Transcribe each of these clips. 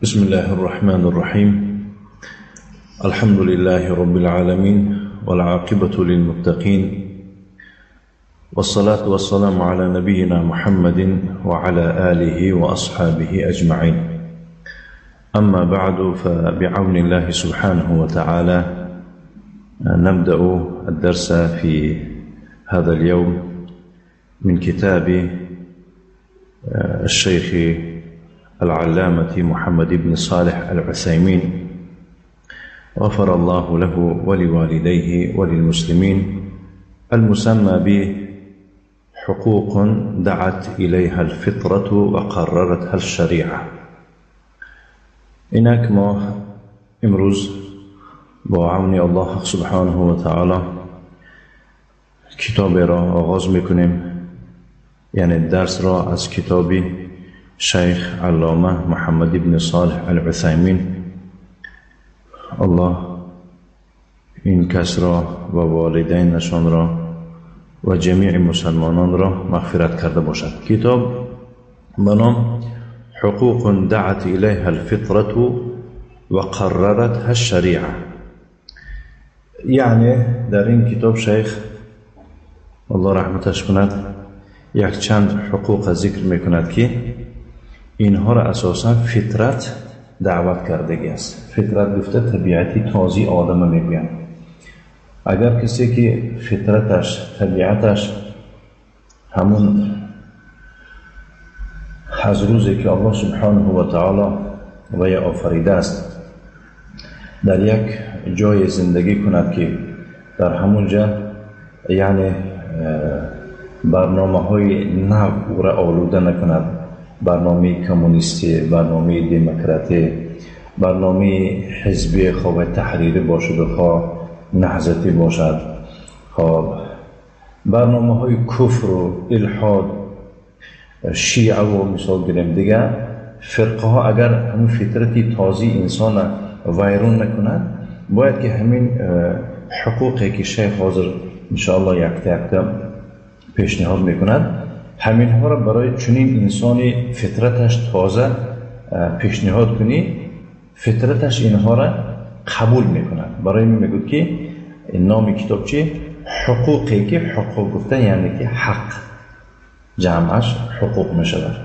بسم الله الرحمن الرحيم. الحمد لله رب العالمين والعاقبة للمتقين والصلاة والسلام على نبينا محمد وعلى آله وأصحابه أجمعين. أما بعد، فبعون الله سبحانه وتعالى نبدأ الدرس في هذا اليوم من كتاب الشيخ العلامة محمد بن صالح العثيمين، غفر الله له ولوالديه وللمسلمين، المسمى بحقوق دعت إليها الفطرة وقررتها الشريعة. اینک ما امروز با عون الله سبحانه و تعالی کتاب را آغاز میکنیم، یعنی درس را از کتاب شیخ علامه محمد بن صالح العثیمین. الله این کس را و والدینشان را و جمیع مسلمانان را مغفرت کرده باشد. کتاب به نام حقوق دعت إليها الفطرة وقررتها الشريعة. یعنی در این کتاب شیخ الله رحمتش کند یک چند حقوق ذکر میکند که اینها را اساسا فطرت دعوت کردگی است. فطرت گفته طبیعتی تازی آدم میگویند. اگر کسی که فطرتش، طبیعتش همون از روزی که الله سبحانه و تعالی وی آفریده است در یک جای زندگی کند که در همونجا یعنی برنامه های نو او را آلوده نکند، برنامه کمونیستی، برنامه دموکراتی، برنامه حزبی خواه تحریری باشد و خواه نهضتی باشد، خواه برنامه های کفر و الحاد، شیعه و مثال گیریم دیگه فرقه ها، اگر همون فطرتی تازی انسان ویرون نکند، باید که همین حقوقی که شیخ حاضر انشاءالله یک تا یک پیشنهاد میکند، همین ها را برای چنین انسانی فطرتش تازه پیشنهاد کنی، فطرتش اینها را قبول میکند. برای من میگوید که نام کتاب چی؟ حقوقی که حقوق گفته یعنی که حق، جمعش حقوق میشود.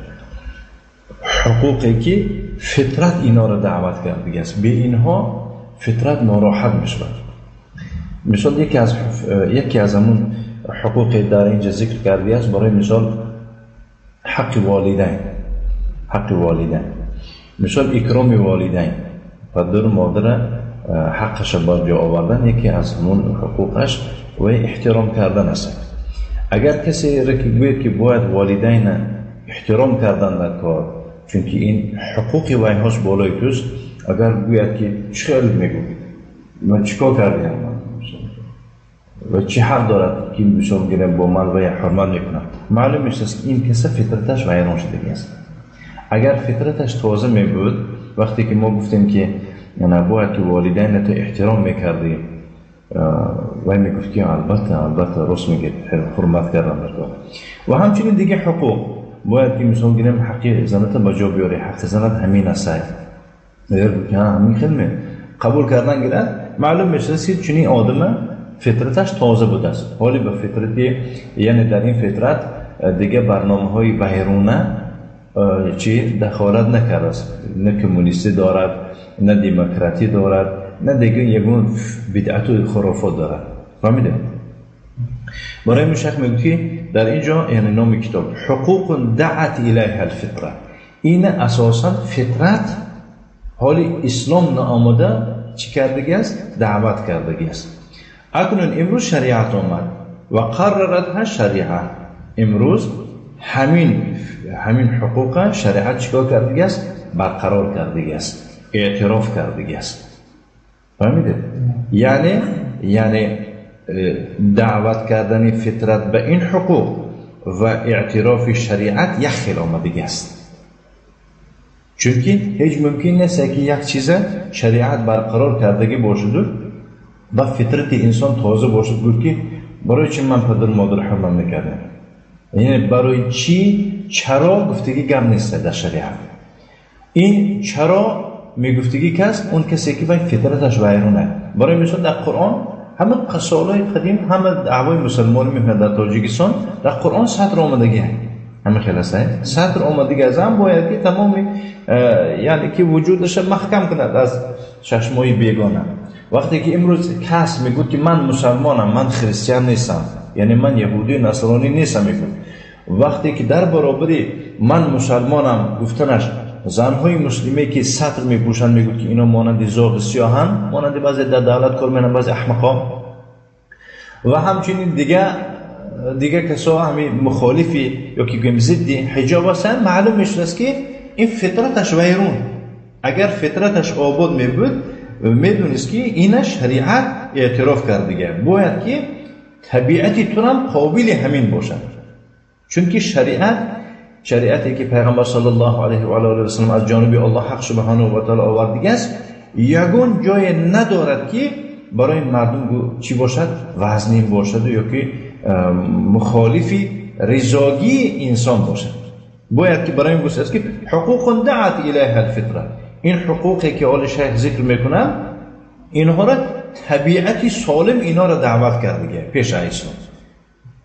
حقوقی که فطرت اینا را دعوت کرده است، به اینها فطرت ناراحت میشود. مثال یکی از همون حقوق در اینجا ذکر کرده است، برای مثال حق والدین، حق والدین، مثال اکرام والدین، پدر و مادر حقش بر جا آوردن یکی از همون حقوقش و احترام کردن است. اگر کسی را که گوید که باید والدین احترام کردن در کار، چون که این حقوق ویهاش بالای توست، اگر گوید که چه میگوید من چیکار کردیم و چی حق دارد که مثال گیرم با من و حرمت میکنم، معلوم است که این کس فطرتش ویران شده است. اگر فطرتش تازه می بود، وقتی که ما گفتیم که نه باید که والدین تو احترام میکردیم، وی میگفت که البته البته راست میگه، حرمت کردن در کار. و همچنین دیگه حقوق باید که مثال گیریم حق زنت به جا بیاری، حق زنت همین است، اگر که همین خدمه قبول کردن گیرد، معلوم میشه که چنین آدم فطرتش تازه بوده است. حالی به فطرتی یعنی در این فطرت دیگه برنامه های بیرونه چی دخالت نکرده است، نه کمونیستی دارد، نه دموکراتی دارد، نه دیگه یگون بدعت و خرافات دارد. فهمیده؟ برای این شیخ میگه که در اینجا یعنی نام کتاب حقوق دعت الیها الفطره، این اساسا فطرت حال اسلام نآمده چی کردگی است؟ دعوت کردگی است. اکنون امروز شریعت آمد و قررتها شریعه، امروز همین حقوق شریعت چیکار کردگی است؟ برقرار کردگی است، اعتراف کردگی است. فهمیده؟ یعنی دعوت کردن فطرت به این حقوق و اعتراف شریعت یک خیل آمدگی است، چون که هیچ ممکن نیست که یک چیز شریعت برقرار کردگی باشد و فطرت انسان تازه باشد، گفت که برای چی من پدر مادر حرمت میکردم، یعنی برای چی، چرا گفتگی گم نیست در شریعت. این چرا میگفتگی کس اون کسی که وای فطرتش ویرونه. برای مثال در قرآن همه قصالای قدیم همه دعوای مسلمان میکنن در تاجیکستان در قرآن سطر آمدگی همه خلاصه سطر آمدگی از هم باید که تمام یعنی که وجودش محکم کند از چشمای بیگانه. وقتی که امروز کس میگوید که من مسلمانم، من خریستیان نیستم، یعنی من یهودی نصرانی نیستم، میگوید وقتی که در برابری من مسلمانم گفتنش زنهای مسلمه که سطر میپوشند میگوید که اینا مانند زاغ سیاهن، مانند بعضی در دولت کار میکنن، بعضی احمقا و همچنین دیگه کسا همین مخالفی یا که گویم ضدی حجاب هستن، معلوم میشد است که این فطرتش ویرون. اگر فطرتش آباد میبود میدونست که اینا شریعت اعتراف کرد دیگه، باید که طبیعتی تو هم قابل همین باشد، چون که شریعتی که پیغمبر صلی الله علیه و آله و سلم از جانب الله حق سبحانه و تعالی آورده است یگون جای ندارد که برای مردم چی باشد، وزنین باشد یا که مخالفی رضاگی انسان باشد. باید که برای این گفته است که حقوق دعت الیها الفطره، این حقوقی که آل شیخ ذکر میکنن اینها را طبیعتی سالم اینا را دعوت کرده پیش اسلام.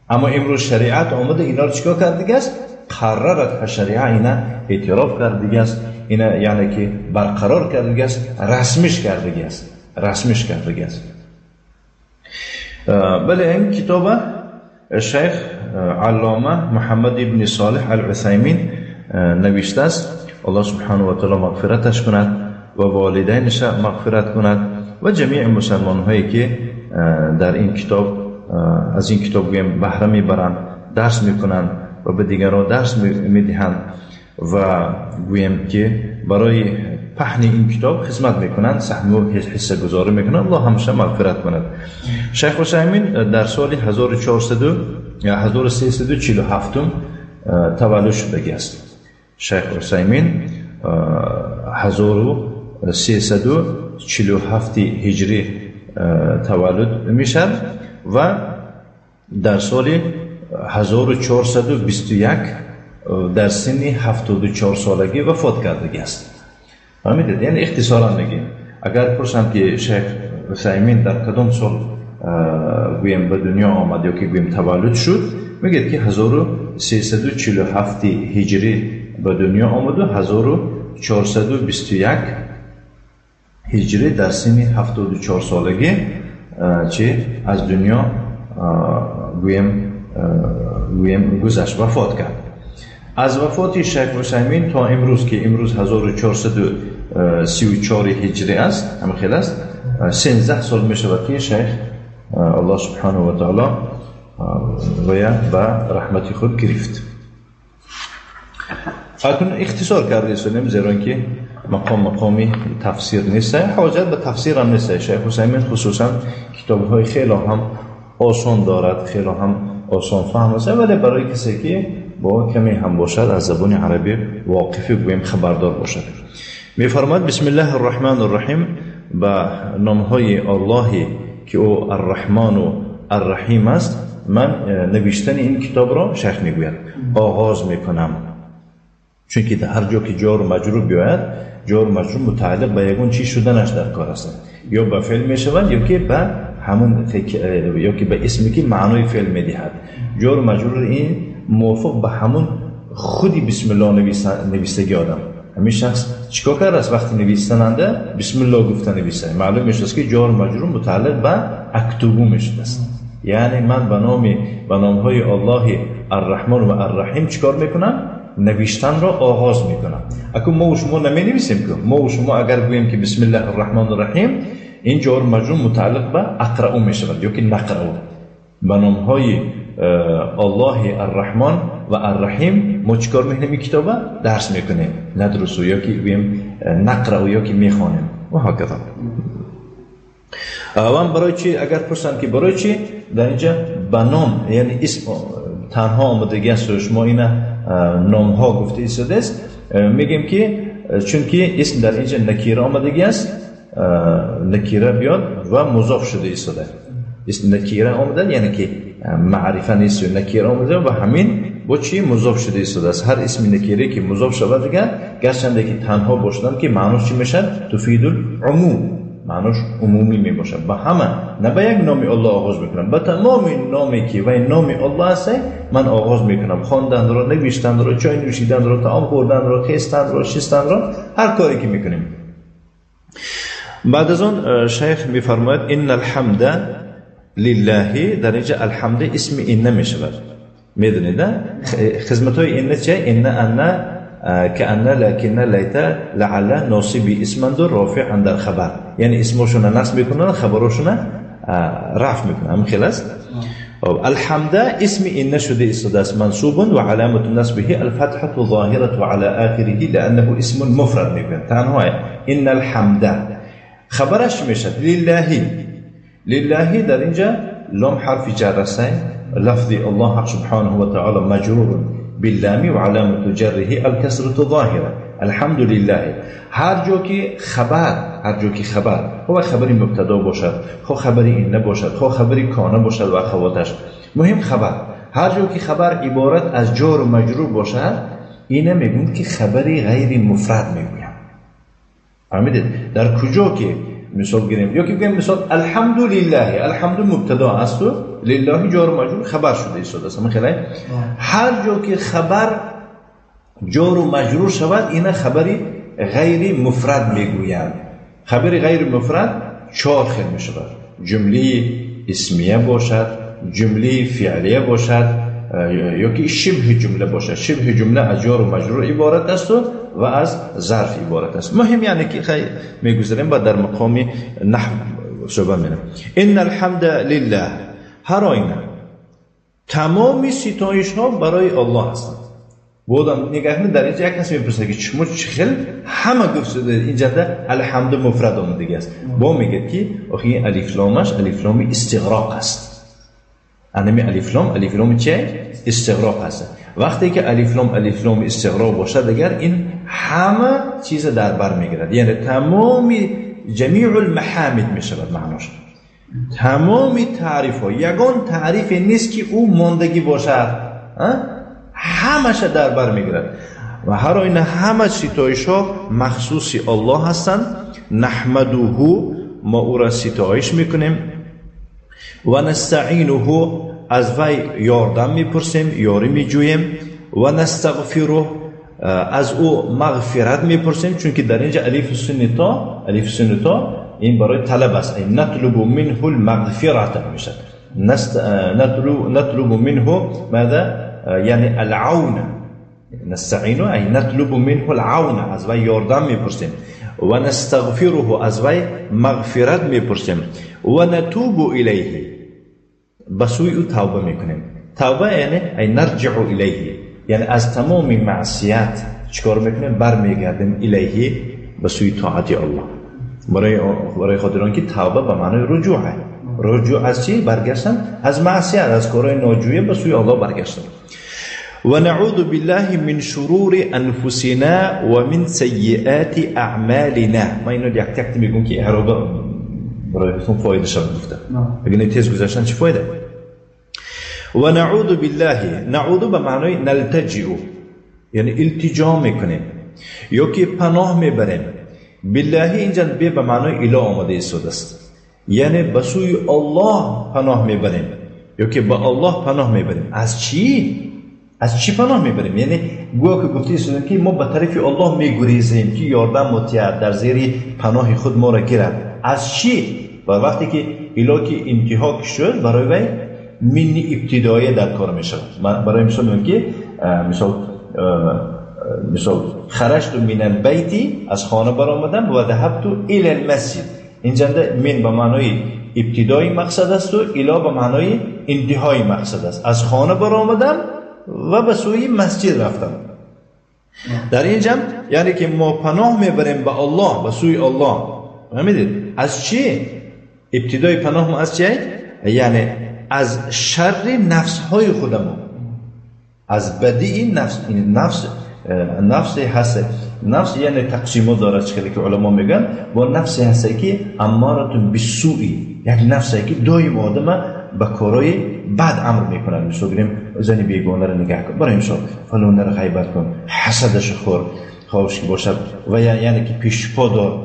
اما امروز شریعت آمده اینا را چیکار کرده است؟ قررت شریعه اینا اعتراف کرده است، اینا یعنی که برقرار کرده است، رسمیش کرده است، رسمیش کرده است. بله این کتاب شیخ علامه محمد ابن صالح العثیمین نوشته است. الله سبحانه و تعالی مغفرتش کند و والدینش مغفرت کند و جمیع مسلمان هایی که در این کتاب از این کتاب گویم بهره میبرند، درس میکنند و به دیگران درس میدهند و گویم که برای پهن این کتاب خدمت میکنند، سهم و حصه گذاری میکنند. الله همیشه مغفرت کند. شیخ عثیمین در سال 1347 تولد شده است. شیخ عثیمین 1347 هجری تولد میشد و در سال 1421 در سن 74 سالگی وفات کرده است. فهمیدید؟ یعنی اختصارا میگیم اگر پرسم که شیخ عثیمین در کدام سال گویم به دنیا آمد یا که گویم تولد شد، میگید که 1347 هجری به دنیا آمد و 1421 هجری در سن 74 سالگی چه از دنیا گویم گذشت، وفات کرد. از وفات شیخ عثیمین تا امروز که امروز 1434 هجری است، همه خیلی است، 13 سال می شود که شیخ الله سبحانه و تعالی ویا به رحمت خود گرفت. اکنون اختصار کرده سنیم زیرا که مقامی تفسیر نیست، حاجت به تفسیر هم نیست. شیخ عثیمین خصوصا کتاب‌های خیلی هم آسان دارد، خیلی هم آسان فهم است، ولی برای کسی که با کمی هم باشد از زبان عربی واقف گویم خبردار باشد. می‌فرماد بسم الله الرحمن الرحیم، با نام‌های الله که او الرحمن و الرحیم است من نوشتن این کتاب را شیخ میگوید آغاز میکنم، چون که در هر جا که جار و مجرور بیاید جار و مجرور متعلق به یگون چیز شدنش در کار است، یا به فعل میشود یا که به همون یا که به اسمی که معنای فعل میدهد. جار و مجرور این موافق به همون خودی بسم الله نویسگی آدم، همین شخص چیکار کرده است وقتی نویسنده بسم الله گفته نویسه، معلوم میشه که جار و مجرور متعلق به اکتبو میشده است. یعنی من به نامهای الله الرحمن و الرحیم چیکار میکنم؟ نوشتن را آغاز میکنم. اکنون ما و شما نمی نویسیم که ما و شما اگر گوییم که بسم الله الرحمن الرحیم، این جار مجرور متعلق به اقرأ میشود یا که نقرأ. به نامهای الله الرحمن و الرحیم ما چیکار میکنیم؟ این کتابه درس میکنیم، ندرسو یا که گوییم نقرأ یا که میخوانیم و هکذا. و برای چی اگر پرسن که برای چی در اینجا به نام یعنی اسم تنها آمدگی است و شما اینا نام ها گفته ایستاده است، میگیم که چون که اسم در اینجا نکیره آمدگی است، نکیره بیاد و مضاف شده ایستاده. اسم نکیره آمده یعنی که معرفه نیست و نکیره آمده و همین با چی مضاف شده ایستاده است. هر اسم نکره که مضاف شود دیگر گرچنده که تنها باشدن که معناش چی میشد؟ تفید العموم، معناش عمومی می باشد. به همه، نه به یک نام الله آغاز میکنم، به تمام نامی که و نام الله است من آغاز میکنم. خواندن را، نوشتن را، چای نوشیدن را، طعام خوردن را، خیستن را، شستن را، هر کاری که میکنیم. بعد از آن شیخ میفرماید ان الحمد لله. در اینجا الحمد اسم ان میشود. میدونید نه؟ خدمت های ان چه؟ ان، ان، كأن، لكن، ليت، لعل، ناصبی اسمند و رافع در خبر. یعنی اسمشون نصب میکنن، خبرشون رفع میکنن. همین خیلی است. الحمد اسم ان شده ایستاده است، منصوب و علامت نصبه الفتحة ظاهرة على آخره لأنه اسم مفرد میگن. تنها ان الحمد خبرش میشد لله. لله در اینجا لام حرف جر است. لفظ الله سبحانه و تعالی مجرور باللام و علامت جره الکسرة ظاهرة. الحمد لله. هر جا که خبر، هر جا که خبر، خب خبری مبتدا باشد، خب خبری این نباشد، خب خبری کانه باشد و اخواتش، مهم خبر. هر جا که خبر عبارت از جار و مجرور باشد، اینه میگون که خبری غیر مفرد میگویم. فهمیدید؟ در کجا که مثال گیریم یا که بگیم مثال الحمدلله، الحمد مبتدا است و لله جار و مجرور خبر شده ایستاده است. خیلی هر جا که خبر جار و مجرور شود، اینا خبری غیر مفرد میگویند. خبر غیر مفرد چهار خیل می شود: جمله اسمیه باشد، جمله فعلیه باشد، یا که شبه جمله باشد. شبه جمله از جار و مجرور عبارت است و از ظرف عبارت است. مهم یعنی که خیلی میگذاریم و در مقام نحو صحبت می‌کنیم. ان الحمد لله، هر آینه تمام ستایش ها برای الله هستند. بودم نگاه کنید در اینجا یک کسی میپرسه که شما چه همه گفت اینجا الحمد مفرد آمده دیگه است. با میگه که آخه این الف لامش الف لام استغراق است. انمی الف لام الف لام چه؟ استغراق است. وقتی که الف لام الف لام استغراق باشد دیگر این همه چیز در بر میگیرد، یعنی تمام جمیع المحامد میشود معناش. تمام تعریف ها، یگان تعریف نیست که او ماندگی باشد، همش در بر میگیرد. و هر آینه همه ستایش ها مخصوص الله هستند. نحمده، ما او را ستایش میکنیم، و نستعینه، از وی یاردم میپرسیم، یاری میجوییم، و نستغفره، از او مغفرت میپرسیم، چون که در اینجا الف سنتا، الف سنتا این برای طلب است. ای نطلب منه المغفرت میشد. نطلب منه ماذا؟ یعنی العون. نستعین ای نطلب منه العون، از وی یاردم میپرسیم، و نستغفره، از وی مغفرت میپرسیم، و نتوب الیه، به سوی او توبه میکنیم. توبه یعنی ای نرجع الیه، یعنی از تمام معصیت چیکار میکنیم؟ برمیگردیم الیه، به سوی طاعت الله. برای خاطر آنکه توبه به معنای رجوعه. رجوع از چی؟ برگشتن از معصیت، از کارهای ناجویه به سوی الله برگشتن. و نعوذ بالله من شرور انفسنا و من سیئات اعمالنا. ما اینو یک تک میگم که اعراب برای خودتون فایده شد گفته. اگه نه تیز گذاشتن چی فایده؟ و نعوذ بالله، نعوذ به معنای نلتجئ، یعنی التجا میکنیم یا که پناه میبریم. بالله اینجا به معنای اله آمده ایستاده است، یعنی به سوی الله پناه میبریم یا که به الله پناه میبریم. از چی؟ از چی پناه میبریم؟ یعنی گویا که گفته ایستادیم که ما به طرف الله میگریزیم که یاردم متیاد در زیر پناه خود ما را گیرد. از چی؟ و وقتی که اله که انتها شد برای وی من ابتدایه در کار میشود. برای مثال میگم که مثال خرجت من البیت، از خانه برآمدم، و ذهبت الى المسجد. اینجا من به معنای ابتدای مقصد است و الی به معنای انتهای مقصد است. از خانه برآمدم و به سوی مسجد رفتم. در اینجا یعنی که ما پناه میبریم به الله، به سوی الله. فهمیدید؟ از چی؟ ابتدای پناه ما از چی؟ یعنی از شر نفس های خودمون، از بدی نفس. نفس نفس هست، نفس یعنی تقسیمات داره چه که علما میگن. با نفس هست که امارتون بالسوء، یک نفسی که دایم آدم به کارهای بد امر میکنن. مثلا گیریم زن بیگانه رو نگاه کن، برای مثال فلان رو غیبت کن، حسدش خور خواهش که باشد و یعنی که پیش پا دار،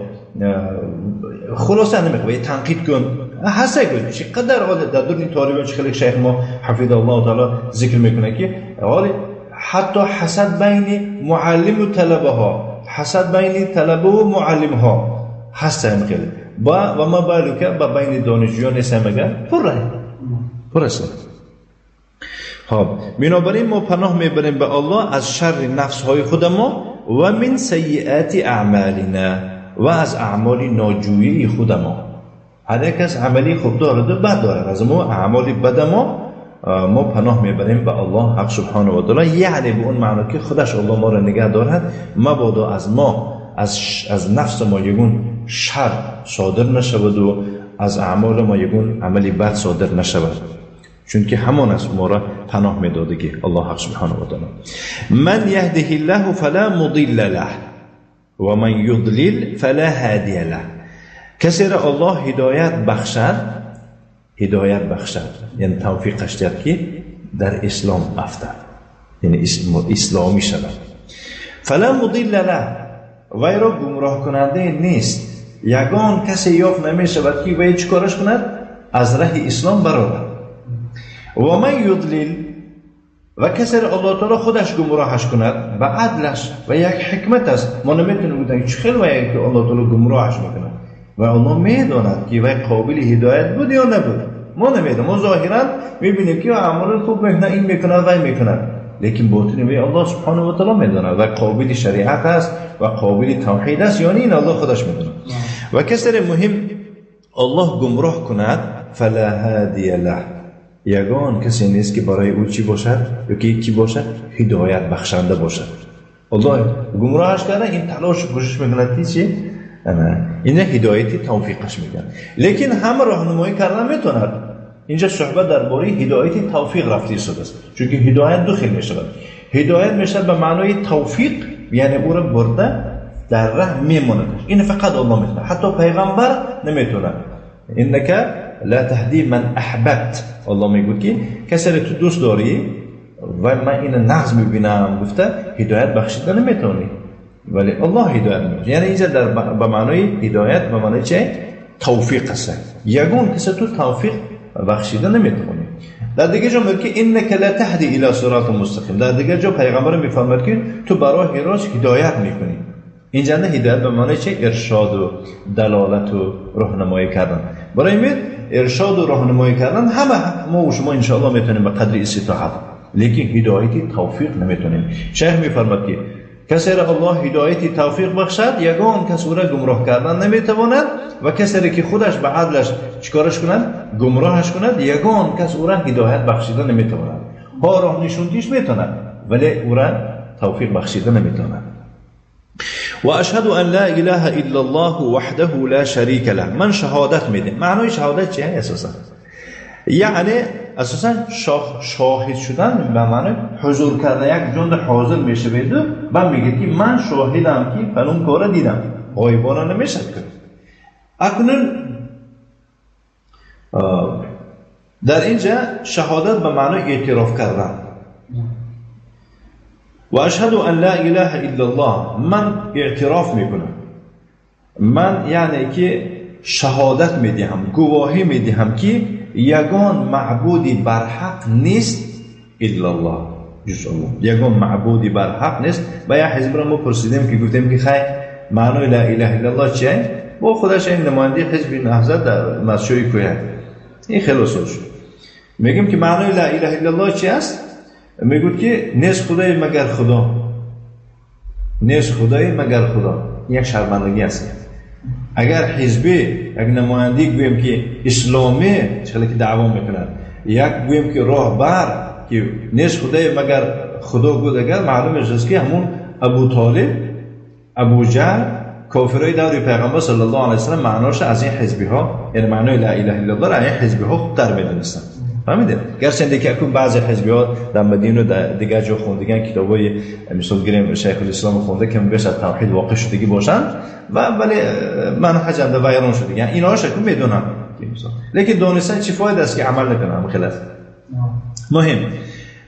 خلاصه نمیخواد یه تنقید کن. هسته گوش چقدر عادت در دور این طالبان چه خیلی شیخ ما حفظ الله تعالی ذکر میکنه که حالی حتی حسد بین معلم و طلبه ها، حسد بین طلبه و معلم ها هست هم خیلی با و ما بالو که با بین دانشجویان نیست مگر پر است. خب بنابراین ما پناه میبریم به الله از شر نفس های خود ما و من سیئات اعمالنا و از اعمال ناجویی خود ما. هر یک از عملی خوب دارد و بد دارد، از ما اعمال بد ما پناه میبریم به الله حق سبحانه و تعالی، یعنی به اون معنا که خودش الله ما را نگه دارد، مبادا از ما از نفس ما یگون شر صادر نشود و از اعمال ما یگون عملی بد صادر نشود، چون که همان از ما را پناه میداده که الله حق سبحانه و تعالی. من یهده الله فلا مضل له و من یضلل فلا هادی له. کسی را الله هدایت بخشد، هدایت بخشد یعنی توفیقش دهد که در اسلام افتد، یعنی اسلامی شود. فلا مضل له، وی را گمراه کننده نیست، یگان کسی یافت نمی شود که وی چیکارش کند؟ از ره اسلام برآورد. و من یضلل، و کسی را الله تعالی خودش گمراهش کند به عدلش و یک حکمت است. ما نمیتونیم بگوییم چه خیلی وی که الله تعالی گمراهش میکند و الله میداند که وی قابل هدایت بود یا نبود، ما نمیدونیم. ما ظاهرا میبینیم که اعمال خوب میکنه، این میکند وی میکند، لیکن باطن وی الله سبحانه و تعالی میداند و قابل شریعت است و قابل توحید است، یعنی این الله خودش میداند. و کسی مهم الله گمراه کند فلا هادی له، یگان کسی نیست که برای او چی باشد یا که کی باشد؟ هدایت بخشنده باشد. الله گمراهش کرده، این تلاش کوشش میکند که چی؟ این هدایتی توفیقش میکنه، لیکن همه راهنمایی کردن میتوند. اینجا صحبت درباره هدایت توفیق رفته شده است، چون که هدایت دو خیل میشود. هدایت میشود به معنای توفیق، یعنی او را برده در ره میماند. این فقط الله میتونه، حتی پیغمبر نمیتونه. انک لا تهدی من احببت، الله میگه که کسی را تو دوست داری و من این نقص میبینم گفته هدایت بخشیده نمیتونی، ولی الله هدایت میکنه. یعنی اینجا در به معنای هدایت به معنای چه؟ توفیق است. یگون کسی تو توفیق بخشیده نمیتونی. در دیگه جا میگه که انک لا تهدی الی صراط مستقیم. در دیگه جا پیغمبر میفرماید که تو برای راست هدایت میکنی. اینجا نه هدایت به معنای چه؟ ارشاد و دلالت و راهنمایی کردن. برای این ارشاد و راهنمایی کردن همه ما و شما انشاءالله میتونیم به قدر استطاعت، لیکن هدایت توفیق نمیتونیم. شیخ میفرماید که کسی را الله هدایت توفیق بخشد یگان کس او را گمراه کردن نمیتواند، و کسی را که خودش به عدلش چیکارش کند؟ گمراهش کند، یگان کس او را هدایت بخشیده نمیتواند. ها راه نشوندیش میتواند ولی او را توفیق بخشیده نمیتواند. و اشهد ان لا اله الا الله وحده لا شریک له. من شهادت میدم. معنای شهادت چیه اساسا؟ یعنی اساسا شاهد شدن به معنی حضور کردن، یک جند حاضر میشه بیدو و میگه که من شاهدم که فلان کار دیدم، غایبانه نمیشه کرد. اکنون در اینجا شهادت به معنی اعتراف کردن. و اشهد ان لا اله الا الله، من اعتراف میکنم، من یعنی که شهادت میدهم، گواهی میدهم که یگان معبودی برحق نیست الا الله، جز الله، یگان معبودی برحق نیست. و یا حزب را ما پرسیدیم که گفتیم که خیر معنای لا اله الا الله چیه؟ با خودش این نماینده حزب نهضت در مسجد کوه، این خیلی سوال شد. میگیم که معنای لا اله الا الله چی است؟ میگوید که نیست خدای مگر خدا، نیست خدای مگر خدا. یک شرمندگی است. اگر حزبی یک نماینده گویم که اسلامی چه که دعوا میکنند، یک گویم که راهبر که نیست خدای مگر خدا بود، اگر معلوم است که همون ابو طالب، ابو جهل، کافرای دور پیغمبر صلی الله علیه و سلم معناش از این حزبی ها، یعنی معنای لا اله الا الله را این حزبی ها خوب در میدونستند. فهمیده؟ گرچه که اکنون بعضی حزبی ها در مدینه و در دیگر جا خوندگن کتابای مثال گیریم شیخ الاسلام خونده که بیش از توحید واقع شدگی باشن و ولی منهج هم ویران شدگی، اینا اکنون میدونن. که مثال. لیکن دانستن چی فایده است که عمل نکنم خلاص. مهم،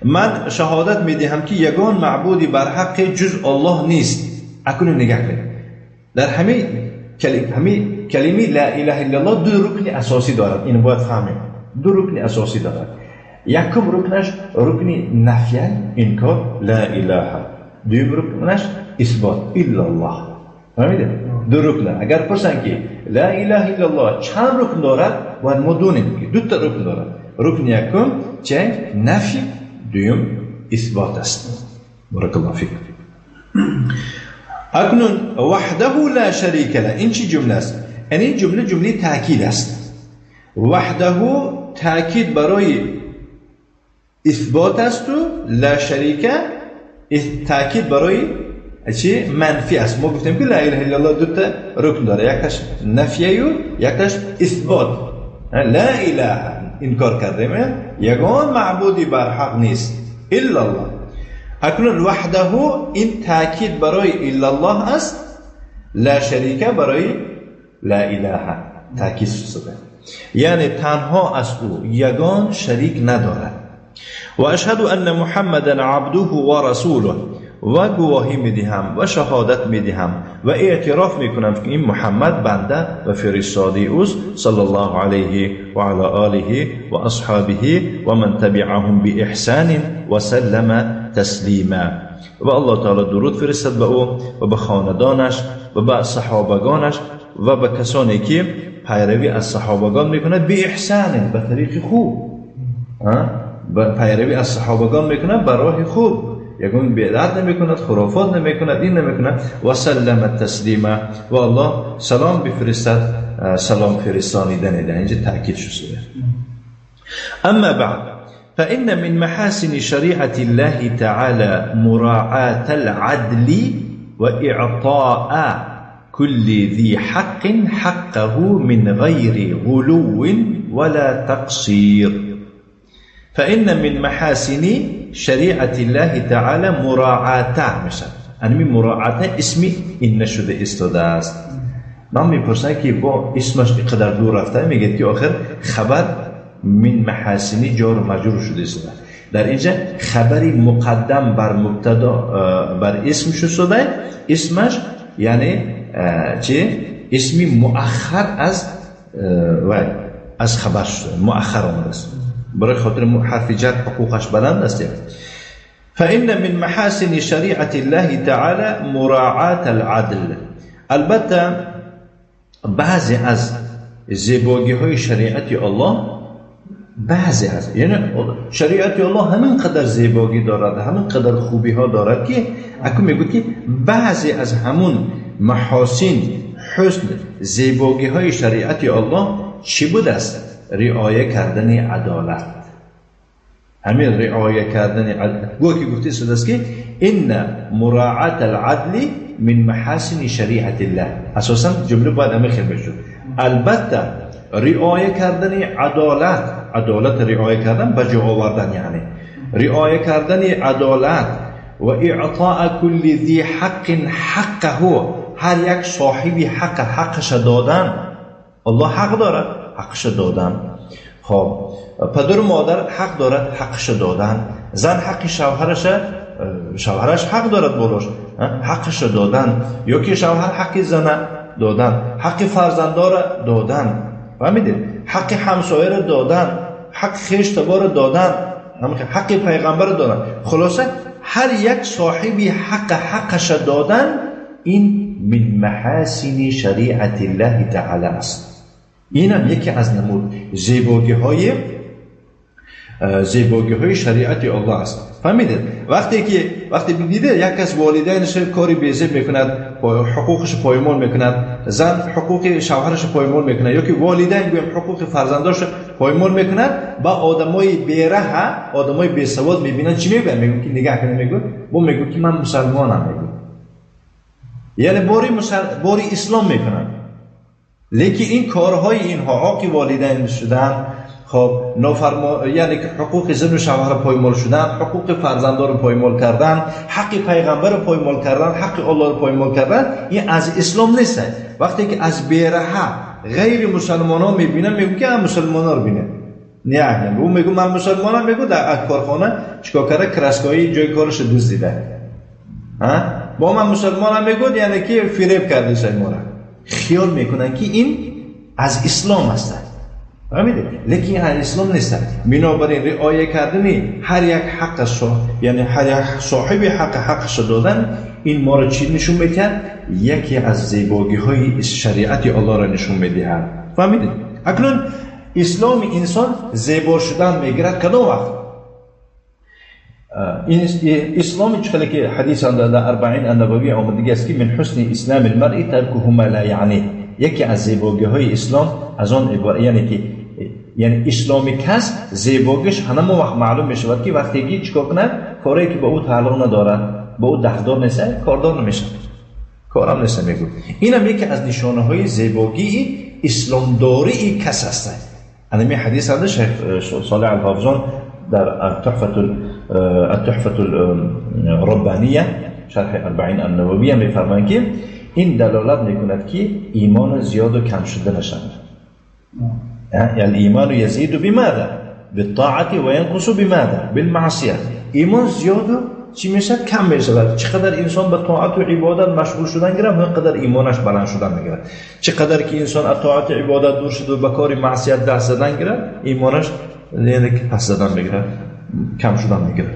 من شهادت میدهم که یگان معبودی بر حق جز الله نیست. اکنون نگاه کنید، در همه کلمه لا اله الا الله دو رکن اساسی دارد. اینو باید فهمیم. دو رکن اساسی دارد. یکم رکنش رکن نفی، انکار لا اله. دوم رکنش اثبات الا الله. فهمیدید؟ دو رکن. اگر پرسن که لا اله الا الله چند رکن دارد، باید ما دونیم که دو تا رکن دارد. رکن یکم چه؟ نفی، دوم اثبات است. بارک الله فیک. اکنون وحده لا شریک له، این چی جمله است؟ این جمله جمله تاکید است. وحده تاکید برای اثبات است و لا شریک تاکید برای چی؟ منفی است. ما گفتیم که لا اله الا الله دو تا رکن داره، یکتاش نفیه و یکتاش اثبات. لا اله انکار کردیم، یگان معبودی بر حق نیست الا الله. اکنون وحده این تاکید برای الا الله است، لا شریک برای لا اله تاکید شده، یعنی تنها از او یگان شریک ندارد. و اشهد ان محمدا عبده و رسوله، و گواهی میدهم و شهادت میدهم و اعتراف میکنم که این محمد بنده و فرستاده اوست، صلی الله علیه و علی آله و اصحابه و من تبعهم باحسان و سلم تسلیما. و الله تعالی درود فرستد به او و به خاندانش و به صحابگانش و به کسانی که پیروی از صحابگان میکنه به احسان، به طریق خوب، پیروی از صحابگان میکنه به راه خوب، یکون بدعت نمیکند، خرافات نمیکند، این نمیکند. و سلم تسلیما، و الله سلام بفرستد، سلام فرستانیدن. در اینجا تاکید شده. اما بعد، فإن من محاسن شريعة الله تعالى مراعاة العدل وإعطاء كل ذي حق حقه من غير غلو ولا تقصير. فإن من محاسن شريعة الله تعالى مراعاة، مثلا أنا مراعاة اسمي إن شده استاده است. من میپرسن که با اسمش اینقدر دور رفته، میگه که آخر خبر من محاسنی جار و مجرور شده است. در اینجا خبری مقدم بر مبتدا بر اسم شده، اسمش یعنی چه؟ اسمی مؤخر از و از خبر شده، مؤخر آمده است. برای خاطر حرف جر حقوقش بلند است. فإن من محاسن شریعت الله تعالی مراعاة العدل. البته بعضی از زیبایی های شریعت الله، بعضی از، یعنی شریعت الله همین قدر زیبایی دارد، همین قدر خوبی ها دارد که اکو میگه که بعضی از همون محاسن، حسن، زیبایی های شریعت الله چی بود است؟ رعایه کردن عدالت. همین رعایه کردن عدالت، گویا که گفته شده است که ان مراعات العدل من محاسن شریعت الله. اساسا جمله باید همین خیلی بشه. البته رعایه کردن عدالت، عدالت رعایه کردن به جا آوردن، یعنی رعایه کردن عدالت و اعطاء کل ذی حق حقه، هر یک صاحبی حق حقش دادن. الله حق دارد، حقش دادن. خب پدر و مادر حق دارد، حقش دادن. زن حق شوهرش، شوهرش حق دارد بالاش، حقش دادن. یا که شوهر حق زن دادن، حق فرزندار دادن، فهمیدید؟ حق همسایه را دادن، حق خویش تبار دادن، حق پیغمبر دادن. خلاصه هر یک صاحبی حق حقش دادن، این من محاسن شریعت الله تعالی است. اینم یکی از نمود زیبایی های شریعت الله است. فهمیدید؟ وقتی دیده یک از والدینش کاری بیزیب میکند، حقوقش پایمال میکند، زن حقوق شوهرش پایمال میکند، یا که والدین گویم حقوق فرزنداش پایمال میکند، با آدمای بیره، آدمای بیسواد میبینن چی میگن؟ میگن که نگاه کنه، میگن با میگن که من مسلمانم، میگن یعنی باری اسلام میکنن. لیکن این کارهای اینها، عاق والدین شدن، خب نافرما، یعنی که حقوق زن و شوهر پایمال شدن، حقوق فرزندان رو پایمال کردن، حق پیغمبر رو پایمال کردن، حق الله رو پایمال کردن، این از اسلام نیست. وقتی که از بیرهه غیر مسلمان ها میبینه میگه که هم مسلمان ها رو بینه. نه او میگه من مسلمانم، میگه در کارخانه چیکار کرده؟ کرسکایی جای کارش دزدیده. ها با من مسلمانم میگه، یعنی که فریب کرده سای ما را. خیال میکنن که این از اسلام است، فهمیدید؟ لیکن از اسلام نیست. بنابراین رعایت کردن هر یک حق یعنی هر یک صاحب حق حقش دادن، این ما را چی نشون میدهد؟ یکی از زیبایی های شریعت الله را نشون میدهد. فهمیدید؟ اکنون اسلام انسان زیبا شدن میگیرد کدام وقت؟ اسلام چخلی که حدیث در اربعین النبوی آمده است که من حسن اسلام المرء ترکه ما لا یعنی. یکی از زیبایی های اسلام از آن عبارت، یعنی که یعنی اسلام کس زیباگیش همه وقت معلوم میشود که وقتی که چیکار کنه، کاری که با او تعلق ندارد، با او دخدار نیست، کاردار نمیشه، کارم نیست میگو. اینم یکی از نشانه های زیبایی اسلامداری کس است. همین حدیث هم شیخ صالح الفوزان در التحفة الربانیه شرح اربعین النوویه میفرمایند که این دلالت میکند که ایمان زیاد و کم شده نشود. یعنی ایمان یزید بماذا؟ بالطاعة و ینقص بماذا؟ بالمعصیه. ایمان زیاد و چی میشد؟ کم میشود. چقدر انسان به طاعت و عبادت مشغول شدن گرفت، همینقدر ایمانش بلند شدن میگیرد. چقدر که انسان از طاعت و عبادت دور شد و به کار معصیت دست زدن گرفت، ایمانش یعنی که پس زدن میگیرد، کم شدن میگیرد.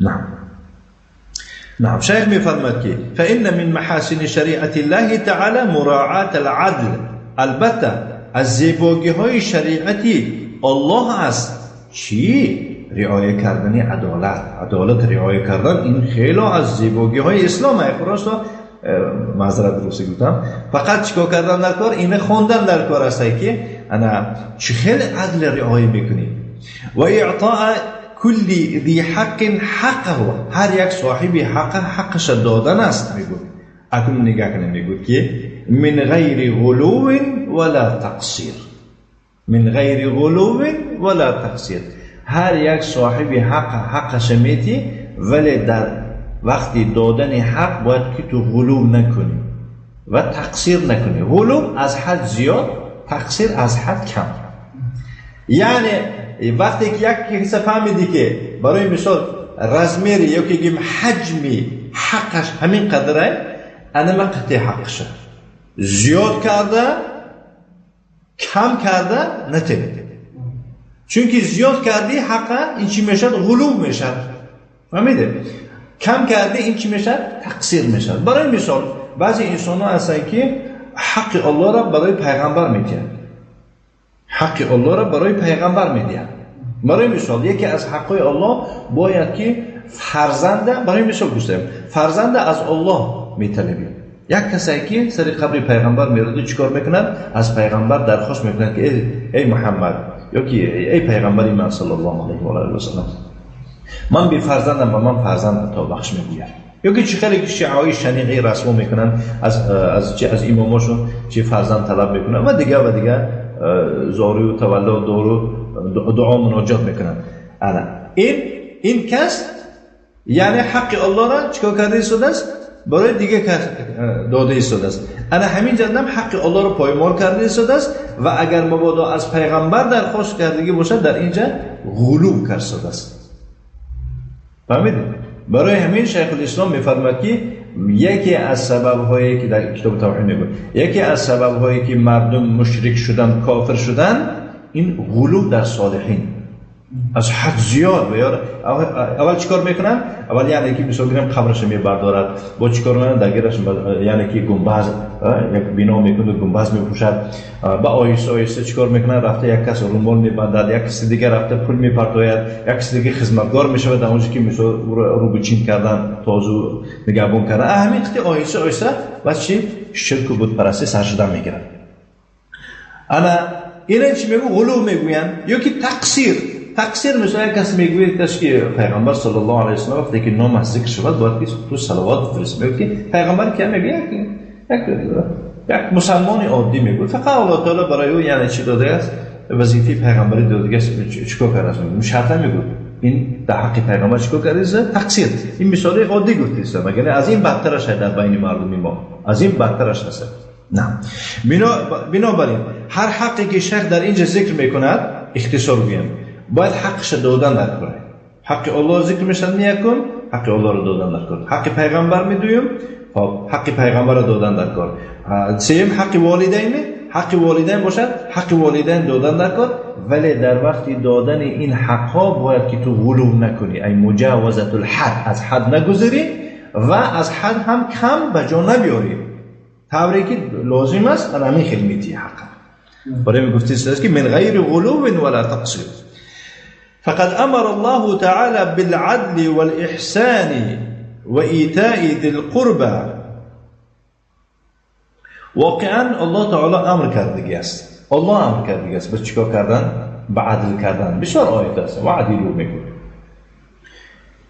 نعم نعم. شیخ میفرماد که فإن من محاسن شریعت الله تعالی مراعات العدل. البته از زیبایی های شریعت الله است چی؟ رعایت کردن عدالت. عدالت رعایت کردن این خیلی از زیبایی های اسلام است. خلاص معذرت روسی گفتم. فقط چیکار کردن در کار؟ اینه خواندن در کار است که انا چه خیلی عدل رعایت میکنی و اعطاء کل ذی حق حقه. هر یک صاحب حق حقش دادن است. میگو اکنون نگاه کنیم، میگو که من غیر غلو ولا تقصیر. من غیر غلو ولا تقصیر. هر یک صاحب حق حقش میتی، ولی در وقتی دادن حق باید که تو غلو نکنی و تقصیر نکنی. غلو از حد زیاد، تقصیر از حد کم. یعنی وقتی که یک کس فهمیدی که برای مثال رزمیری یا که گیم حجمی حقش همین قدره، انا ما قطع حقش زیاد کرده کم کرده نته. چونکه زیاد کردی حقه این چی میشد؟ غلو میشد. فهمیده؟ کم کردی این چی میشد؟ تقصیر میشد. برای مثال بعضی انسان ها هستن که حق الله را برای پیغمبر میدهند. حق الله را برای پیغمبر میدهند. برای مثال یکی از حقای الله باید که فرزند، برای مثال گفتم فرزند از الله میطلبیم. یک کسی که سر قبر پیغمبر میرود چیکار میکند؟ از پیغمبر درخواست میکند که ای محمد یا که ای پیغمبر من صلی الله علیه و آله و سلم، من بی فرزندم و من فرزند تا بخش میگویم. یا که چه خیلی شیعه‌های شنیعی رسم میکنن از چه از اماماشون چه فرزند طلب میکنن و دیگه و دیگه زاری و تولد دارو دعا مناجات میکنن. این کس یعنی حق الله را چیکار کرده ایستاده است؟ برای دیگه کس داده ایستاده است. انا همین جندم حق الله را پایمال کرده ایستاده است و اگر مبادا از پیغمبر درخواست کردگی باشد در اینجا غلو کرده است. فهمیدید؟ برای همین شیخ الاسلام میفرماید که یکی از سبب‌هایی که در کتاب توحید میگه، یکی از سبب‌هایی که مردم مشرک شدن، کافر شدن، این غلو در صالحین از حد زیاد. و یار اول چیکار میکنن؟ اول یعنی که مثلا گرم قبرش میبردارد، با چیکار میکنن؟ درگیرش یعنی که گنبز یک بنا میکنه، گنبز میپوشد، با آیسته آیسته چیکار میکنن؟ رفته یک کس رومال میبندد، یک کس دیگه رفته پول میپرتاید، یک کس دیگه خدمتگار میشود در اونجا که مثلا رو بچین کردن، تازه نگهبان کردن. همین قطعه آیسته آیسته و چی شرک و بت پرستی سر شدن میگیرن. انا اینا چی میگو؟ غلو میگوین یا که تقصیر. تقصیر مثلا یک کس میگوید که پیغمبر صلی الله علیه و سلم وقتی که نام از ذکر شود باید که تو صلوات بفرست. میگه که پیغمبر که میگه یک مسلمان عادی میگه فقط الله تعالی برای او یعنی چی داده است؟ وظیفه پیغمبری داده است. چیکار کرده است؟ شرطا میگه این در حق پیغمبر چیکار کرده است؟ تقصیر. این مثال عادی گفته است، مگر از این بدترش در بین مردم ما، از این بدترش هست. نه. بنابراین هر حقی که شیخ در اینجا ذکر میکند، اختصار گویم، باید حقش دادن در کنه. حق الله ذکر میشن میکن، حق الله رو دادن در کار. حق پیغمبر میدویم، خب حق پیغمبر رو دادن در کار. سیم حق والدین، حق والدین باشد، حق والدین دادن در کار. ولی در وقتی دادن این حقها باید که تو غلو نکنی، ای مجاوزت الحد، از حد نگذری و از حد هم کم به جا نبیاری، طوری که لازم است همین خیلی میتی حق. برای میگفتی است که من غیر غلو ولا تقصیر. فقد امر الله تعالى بالعدل والإحسان وإيتاء ذي القربى. واقعا الله تعالی امر کردگی است، الله امر کردگی است به چیکار کردن؟ به عدل کردن. بسیار آیت است و عدلو میگه.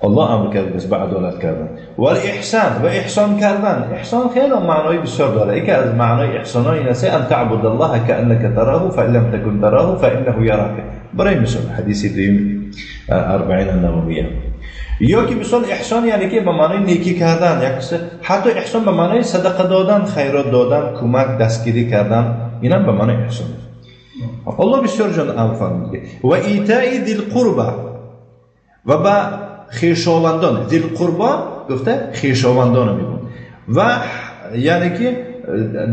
الله امر کرده است به عدالت کردن و احسان و احسان کردن. احسان خیلی معنای بسیار داره. یکی از معنای احسان این است ان تعبد الله كأنك تراه فإن لم تكن تراه فإنه يراك. برای مثال حدیث دویم اربعین النوویه. یا که مثال احسان یعنی که به معنای نیکی کردن، یک حتی احسان به معنای صدقه دادن، خیرات دادن، کمک، دستگیری کردن، اینم به معنای احسان. الله بسیار جان امر فرموده و ایتاء ذی القربى و به خویشاوندان. ذی القربا گفته خویشاوندان میگن و یعنی که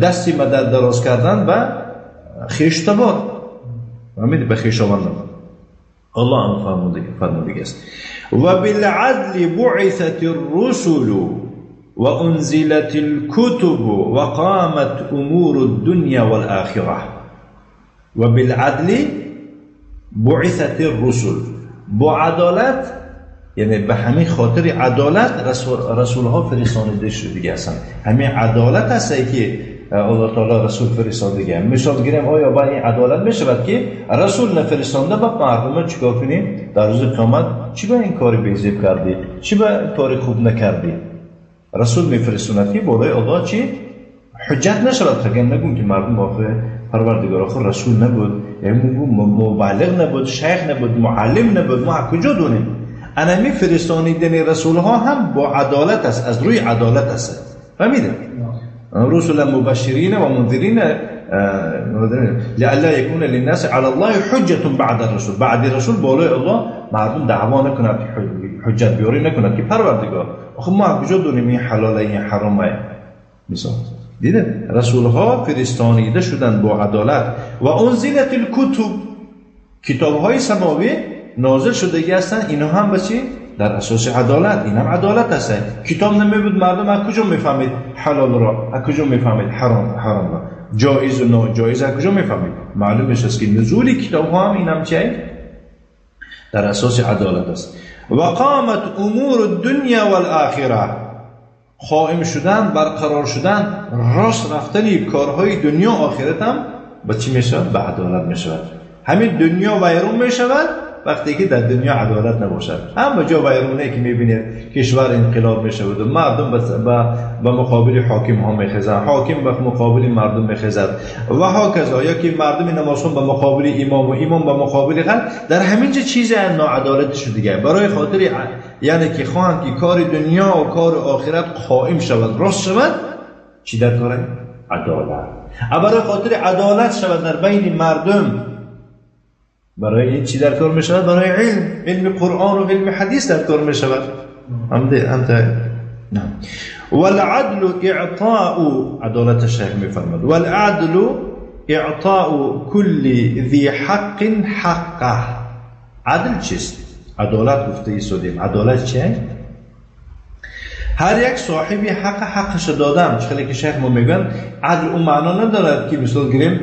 دستی مدد دراز کردن به خویشتبار، فهمیدی؟ به خویشاوندان الله امر فرموده است. و بالعدل بعثت الرسل و انزلت الكتب و قامت امور الدنيا والآخرة. و بالعدل بعثت الرسل، با عدالت، یعنی به همین خاطر عدالت رسول ها فرستانده شده هستند. همین عدالت هست که الله تعالی رسول فرستانده. مثال گیریم آیا با این عدالت میشود که رسول نفرستانده با مردم چیکار کنیم در روز قیامت؟ چی با این کاری بیزیب کردی؟ چی با کاری خوب نکردی؟ رسول میفرستاند که بالای الله چی حجت نشود. اگر نگم که مردم آخه پروردگار آخر رسول نبود، یعنی مبلغ نبود، شیخ نبود، معلم نبود، ما کجا دونیم؟ انمی فرستانیدن رسول ها هم با عدالت است، از روی عدالت است. فهمیده؟ رسول مبشرین و منذرین لئلا یکون للناس علی الله حجة بعد الرسول. بعد رسول بالای الله مردم دعوا نکند، حجت بیاری نکند که پروردگار آخه ما کجا دونیم این حلاله این حرامه. مثال دیده رسول ها فرستانیده شدن با عدالت. و انزلت الکتب، کتاب های سماوی نازل شدگی هستن، اینا هم به چی؟ در اساس عدالت. این هم عدالت هست. کتاب نمی بود مردم از کجا میفهمید حلال را، از کجا میفهمید حرام را، جایز و ناجایز از کجا میفهمید؟ معلوم میشه که نزول کتاب ها هم این هم چی؟ در اساس عدالت است. و قامت امور الدنیا والآخره، قائم شدن، برقرار شدن، راست رفتن کارهای دنیا آخرت هم به چی میشود؟ به عدالت میشود. همین دنیا ویرون میشود وقتی که در دنیا عدالت نباشد. هم جا ویرونه که میبینید کشور انقلاب میشود و مردم به مقابل حاکم ها میخزند، حاکم به مقابل مردم میخزد و هکذا، یا که مردم نمازخوان به مقابل امام و امام به مقابل خلق. در همین چیز ناعدالتی شد دیگه. برای خاطر یعنی که خواهند که کار دنیا و کار آخرت قائم شود، راست شود، چی در کاره؟ عدالت. برای خاطر عدالت شود در بین مردم، برای این چی در کار می شود؟ برای علم، علم قرآن و علم حدیث در کار می شود. نه. والعدل اعطاء، عدالت الشیخ می فرماد، والعدل اعطاء كل ذی حق حقه. عدل چیست؟ عدالت گفته ایستادیم. عدالت چیه؟ هر یک صاحبی حق حقش دادن. چخلی که شیخ ما میگن عدل اون معنا ندارد که مثال گیریم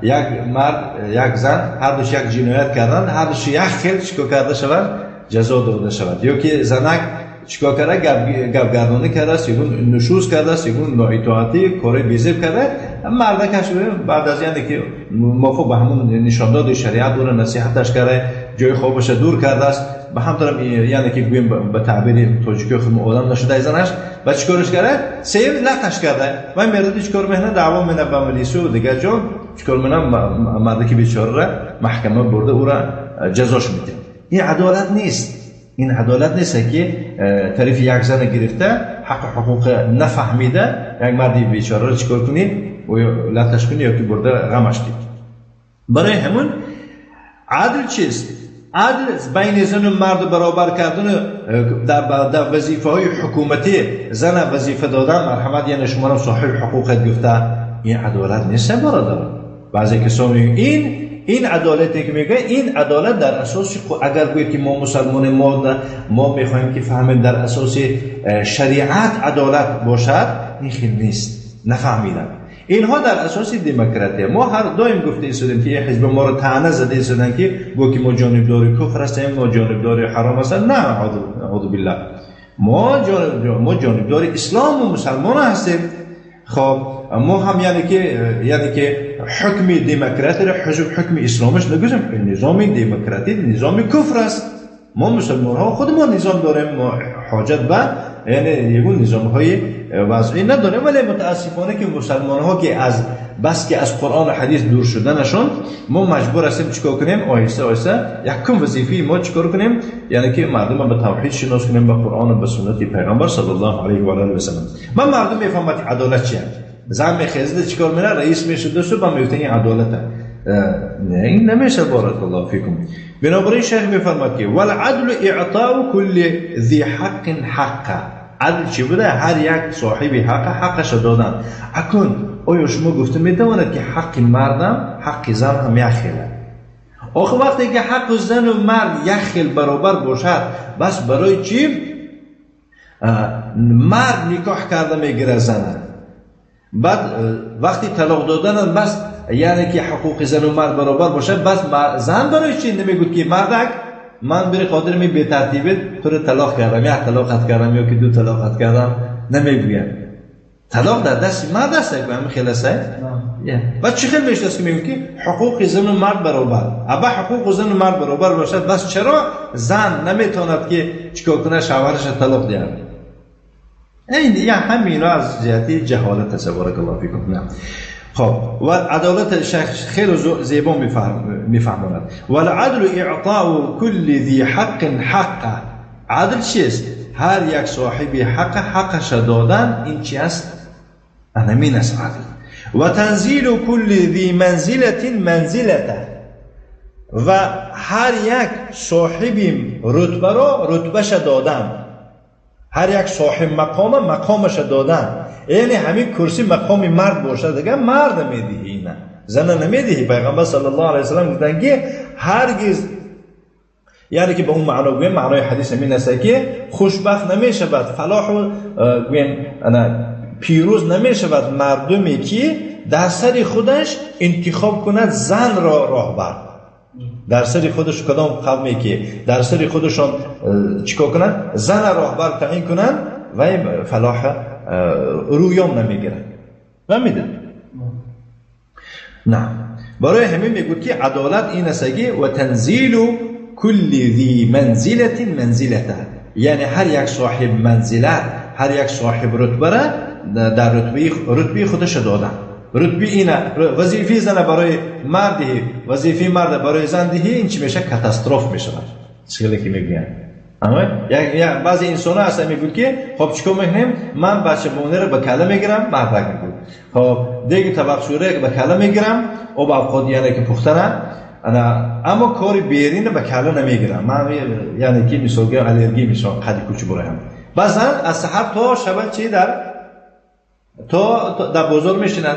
یک مرد یک زن هر دوش یک جنایت کردن، هر دوش یک خیل چیکار کرده شود؟ جزا داده شود. یا که زنک چیکار کرده؟ گپ گردانی کرده است، یگون نشوز کرده است، یگون نااطاعتی کار بیزیب کرده، مردکش بعد از یعنی که ما خب به همون نشانداد شریعت دور نصیحتش کرده، جای خوابش دور کرده است، به هم طرف یعنی که گویم به تعبیر تاجیکی خود آدم نشده زنش و چیکارش کرده؟ سیو لتش کرده و مرد چیکار میکنه؟ دعوا میکنه با ملیسو و دیگر جا چیکار میکنه؟ مردی بیچاره را محکمه برده او را جزاش میده. این عدالت نیست. این عدالت نیست که طرف یک زن گرفته، حق حقوق نفهمیده، یک مردی بیچاره را چیکار کنید؟ و لطش کنی یا که برده غمش دید. برای همون عدل چیست؟ عدل بین زن و مرد برابر کردن در وظیفه های حکومتی زن وظیفه دادن، مرحمت یعنی شما را صاحب حقوقت گفته، این عدالت نیست برادر. بعضی کسان این عدالتی که میگه، این عدالت در اساس اگر گوید که ما مسلمان ما میخواهیم که فهمیم در اساس شریعت عدالت باشد، این خیلی نیست. نفهمیدن اینها در اساس دموکراتی. ما هر دائم گفته ایستادیم که این حزب ما رو طعنه زده ایستادن که گو که ما جانبدار کفر هستیم، ما جانبدار حرام هستیم. نه، اعوذ بالله، ما جانبدار اسلام و مسلمان هستیم. خب ما هم یعنی که حکم دموکراتی را حکم اسلامش نگوزیم. نظام دموکراتی نظام کفر است. ما مسلمان ها خود ما نظام داریم، ما حاجت به یعنی یگون نظام های وضعی نداریم. ولی متاسفانه که مسلمان ها که از بس که از قرآن و حدیث دور شدنشون، ما مجبور هستیم چیکار کنیم؟ آهسته آهسته یکم وظیفه ما چیکار کنیم؟ یعنی که مردم به توحید شناس کنیم، به قرآن و به سنت پیغمبر صلی الله علیه و آله و سلم. من مردم میفهمم که عدالت چیه. زن میخزده چیکار میره؟ رئیس میشه دوستو با میگه این عدالته. نه این نمیشه. بارک الله فیکم. بنابراین شیخ میفرماد که والعدل اعطاء كل ذی حق حقه. عدل چی بوده؟ هر یک صاحب حق حقش دادن. اکنون آیا شما گفته میتواند که حق مردم حق زن هم یک خیله؟ آخه وقتی که حق زن و مرد یک خیل برابر باشد، بس برای چی مرد نکاح کرده میگیره زنه؟ بعد وقتی طلاق دادن بس یعنی که حقوق زن و مرد برابر باشه، بس زن برای چی نمیگود که مردک من بری خاطر می به ترتیبت تو رو طلاق کردم، یا طلاقت کردم یا که دو طلاقت کردم؟ نمیگویم. طلاق در دست مرد است، همین خیلی است. بعد چه خیلی میشه که میگه که حقوق زن و مرد برابر. ابا حقوق زن و مرد برابر باشد، بس چرا زن نمیتواند که چیکار کنه؟ شوهرش طلاق دهد؟ این یا همینا از جهتی جهالت است. بارک الله فیکم. نه خب و عدالت شیخ خیلی زیبا میفهماند. والعدل اعطاء كل ذی حق حقه. عدل چیست؟ هر یک صاحب حق حقش دادن، این چی است؟ همین است عدل. و تنزیل كل ذی منزلة منزلته. و هر یک صاحب رتبه را رتبهش دادن، هر یک صاحب مقام مقامش دادن. یعنی همین کرسی مقام مرد باشه دیگه مرد میدهی، اینه زن نمیدهی. پیغمبر صلی الله علیه وسلم گفتن که هرگز، یعنی که به اون معنا گویم، معنای حدیث همین است که خوشبخت نمیشود، فلاح گویم پیروز نمیشود مردمی که در سر خودش انتخاب کند زن را راهبر. در سر خودش کدام قومی که در سر خودشان چیکار کنند؟ زن راهبر تعیین کنند و فلاح رویام نمیگیرند. فهمیدید؟ نه. برای همین میگوید که عدالت این است که و تنزیل کل ذی منزلة منزلته. یعنی هر یک صاحب منزلت، هر یک صاحب رتبه را در رتبه خودش دادن. رتبه اینه، وظیفه زن برای مرد دهی، وظیفه مرد برای زن دهی، این چی میشه؟ کاتاستروف میشه. چیزی که میگن. اما یا بعضی انسان ها اصلا میگن که خب چیکار میکنیم؟ من بچه بونه رو به کله میگیرم، مردک میگه. خب دیگه طبق شوره به کله میگیرم، او با خود یعنی که پختنه، اما کاری بیرین به کله نمیگیرم. من یعنی که میسوگه الرژی میشم قدی کوچ برایم. بعضا از سحر تا شب چی در تا در بازار میشینن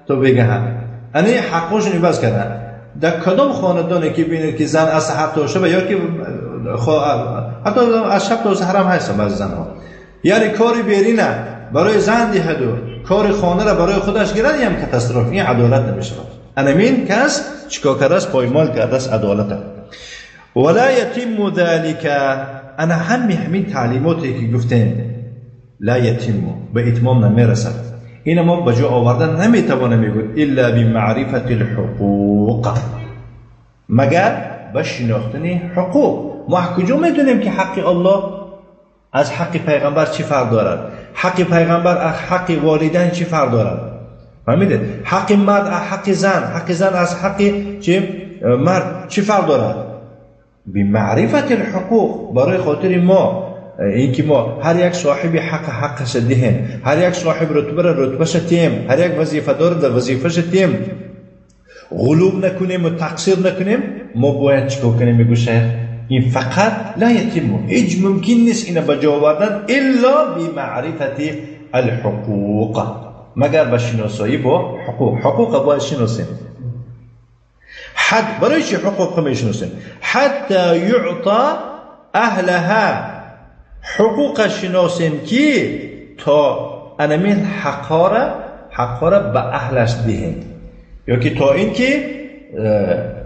تا بگه هم. یعنی حقشون عوض کردن. در کدام خاندانی که ببینید که زن از سحر تا شب یا که حتی از شب تا سحر هم هستن بعضی زنها، یعنی کاری بیرینه برای زن دهد و کار خانه را برای خودش گیرد، این هم کاتاستروف، این عدالت نمیشه. انمین کس چیکار کرده است؟ پایمال کرده است عدالت. ولا یتم ذلك، انا همین تعلیماتی که گفتیم لا یتم، به اتمام نمیرسد. این ما به جا آوردن نمیتوانه میگوید الا بمعرفت الحقوق، مگر به شناختن حقوق. ما کجا میدونیم که حق الله از حق پیغمبر چی فرق دارد؟ حق پیغمبر از حق والدین چی فرق دارد؟ فهمیدید؟ حق مرد از حق زن، حق زن از حق چی مرد چی فرق دارد؟ بمعرفت الحقوق. برای خاطر ما اینکه ما هر یک صاحب حق حقش دهیم، هر یک صاحب رتبه را رتبهش تیم، هر یک وظیفه دار در وظیفه‌ش تیم، غلوب نکنیم و تقصیر نکنیم، ما باید چیکار کنیم؟ میگه شیخ این فقط لا یتم، هیچ ممکن نیست اینو به جا آوردن الا بمعرفت الحقوق، مگر به شناسایی با حقوق. حقوق باید شناسیم. حد برای چی حقوق میشناسیم؟ حتی یعطا اهلها، حقوق شناسیم که تا انمین حقها را به اهلش دهیم، یا که تا اینکه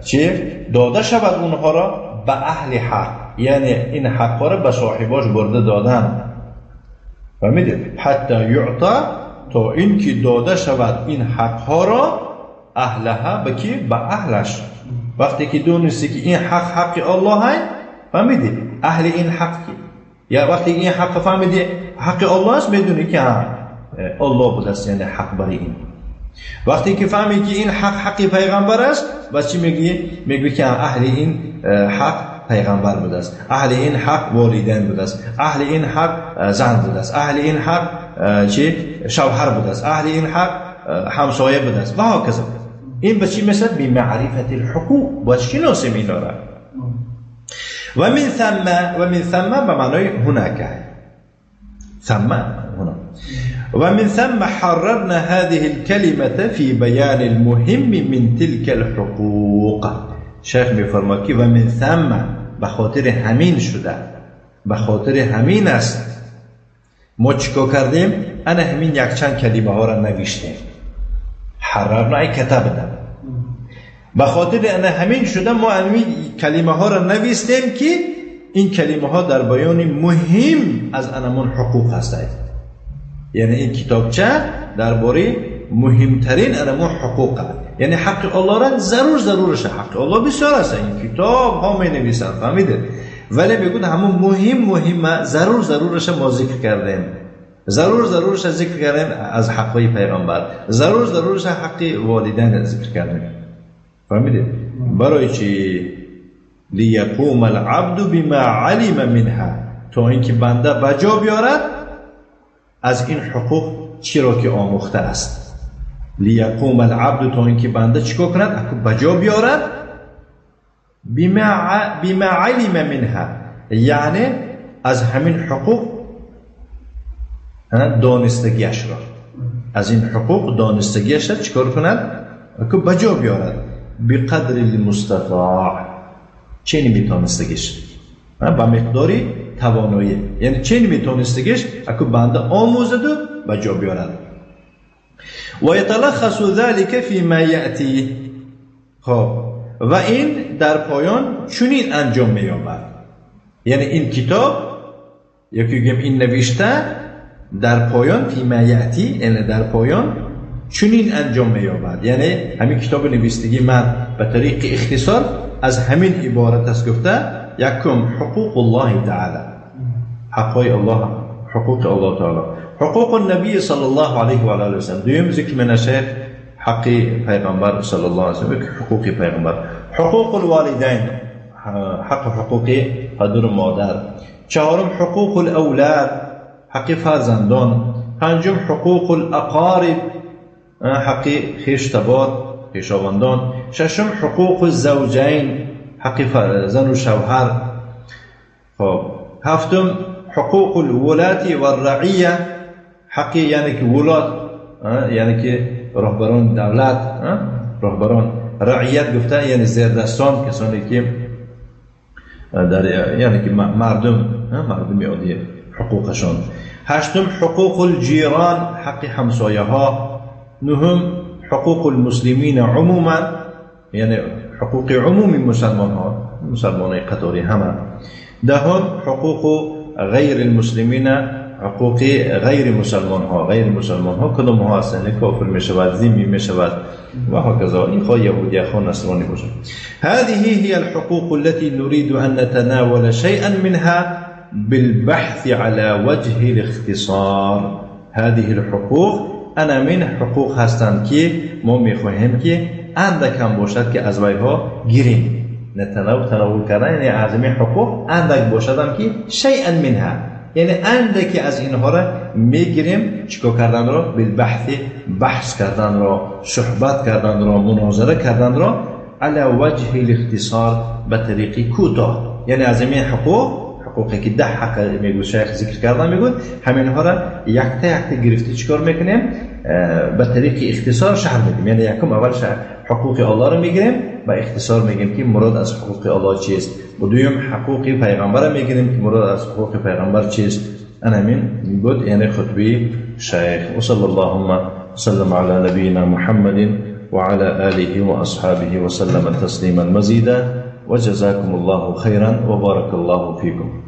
چی داده شود اونها را به اهل حق، یعنی این حقها را به صاحباش برده دادن. فهمیدید؟ حتی یعطا، تا اینکه داده شود این حقها را اهلها، به کی؟ به اهلش. وقتی که دونستی که این حق حق الله هست، فهمیدی؟ اهل این حق کی؟ یا وقتی این حق فهمیدی حق الله است، میدونی که الله بوده است، یعنی حق برای این. وقتی که فهمی که این حق حق پیغمبر است، بس چی میگی؟ میگی که اهل این حق پیغمبر بوده است، اهل این حق والدین بوده است، اهل این حق زن بوده است، اهل این حق چی؟ شوهر بوده است، اهل این حق همسایه بوده است و هکذا. این به چی میشه؟ بمعرفت الحقوق. باید شناسیم اینا را. و من ثم، و من ثم به معنای هناك، ثم هنا. و من ثم حررنا هذه الكلمة في بيان المهم من تلك الحقوق. شیخ میفرماد که و من ثم، به خاطر همین شده، به خاطر همین است ما چیکار کردیم؟ انا همین یک چند کلمه ها را نوشتیم. حررنا ای کتبنا، به خاطر انا همین شده ما همین کلمه ها را نوشتیم که این کلمه ها در بیان مهم از انمون حقوق هستند. یعنی این کتابچه درباره مهمترین انمون حقوق، یعنی حق الله را ضرور ضرورش، حق الله بسیار است، این کتاب ها می نویسند، فهمیده؟ ولی میگن همون مهم مهم ضرور ضرورش ما ذکر کردیم، ضرور ضرورش ذکر کردیم از حقای پیغمبر، ضرور ضرورش حق والدین ذکر کردیم. فهمیده؟ برای چی؟ لیقوم العبد بما علم منها، تا اینکه بنده بجا بیارد از این حقوق چی را که آموخته است. لیقوم العبد، تا اینکه بنده چیکار کند؟ بجا بیارد بما علم منها، یعنی از همین حقوق دانستگیش را، از این حقوق دانستگیش را چیکار کند؟ بجا بیارد. بقدر المستطاع، چه نمیتونستگیش، با مقداری توانایی، یعنی چه نمیتونستگیش اکو بنده آموزد و بجا بیارد. و یتلخص ذلك فيما یأتی. خب و این در پایان چنین انجام می‌یابد، یعنی این کتاب یا که بگیم این نوشته در پایان فیما یأتی، یعنی در پایان چنین انجام می‌یابد، یعنی همین کتاب نوشتگی من به طریق اختصار از همین عبارت است گفته. یکم حقوق الله تعالی، حقای الله، حقوق الله تعالی، حقوق النبی صلی الله علیه و آله و سلم. دویم ذکر من شیخ حق پیغمبر صلی الله علیه و سلم، حقوق پیغمبر، حقوق الوالدین، حق حقوق پدر و مادر. چهارم حقوق الاولاد، حق فرزندان. پنجم حقوق الاقارب، حق خویشتبار، خویشاوندان. ششم حقوق الزوجین، حق زن و شوهر. خب هفتم حقوق الولاة والرعیه، حق یعنی که ولات، یعنی که رهبران دولت، رهبران رعیت گفتن یعنی زیردستان، کسانی که در یعنی که مردم، مردم عادی، حقوقشان. هشتم حقوق الجیران، حق همسایه ها. نهم حقوق المسلمین عموما، یعنی حقوق عمومی مسلمان ها، مسلمان قطاری همه. دهم حقوق غیر المسلمین، حقوق غیر مسلمان ها، غیر مسلمان ها کدام ها هستند؟ کافر می شود، ذمی می شود و هکذا، این خواه یهودی خواه نصرانی باشد. هذه هي الحقوق التي نريد أن نتناول شيئا منها بالبحث على وجه الاختصار. هذه الحقوق انا من حقوق هستند که ما میخواهیم که اندک هم باشد که از ویها گیریم. نه تناول، تناول کردن یعنی از این حقوق اندک باشد هم که شیئا منها، یعنی اندکی از اینها را میگیریم چیکار کردن را؟ بالبحث، بحث کردن را، صحبت کردن را، مناظره کردن را، علی وجه الاختصار، به طریق کوتاه. یعنی از این حقوقی که 10 حق میگو شیخ ذکر کردن، میگو همینها را یک تا یک تا گرفته چیکار میکنیم؟ به طریق اختصار شرح میدیم. یعنی یکم اول حقوق الله را میگیریم و اختصار میگیم که مراد از حقوق الله چیست، و دویم حقوق پیغمبر را میگیریم که مراد از حقوق پیغمبر چیست. انا من بود یعنی خطبه شیخ. و صلی اللهم وسلم علی نبینا محمد وعلى آله وأصحابه وسلم تسليما مزيدا وجزاكم الله خيرا وبارك الله فيكم.